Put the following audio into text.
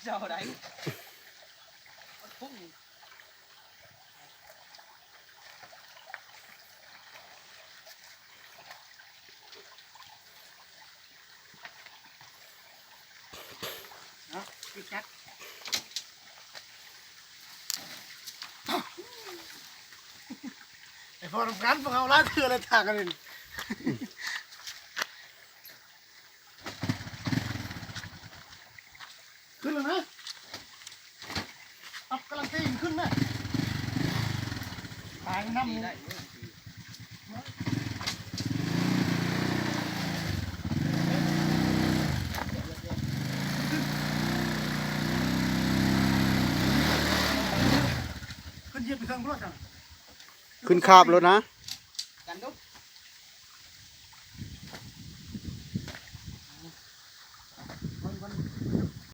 ເຈົ້າໃດ ເນາະ ຕິດກັດ ໄປພໍ້ນຳກັນ ພວກເຮົາຫຼາຍເທື່ອແລ້ວ ທາງອັນນີ້ ຂຶ້ນແລ້ວນະ ອັບກຳລັງຕີນຂຶ້ນນະ ຕາຍນຳ ຂຶ້ນຢຽບໄປເທິງພຸ້ນລະ ຂຶ້ນຄາບໂລດນະ ກັນດຸ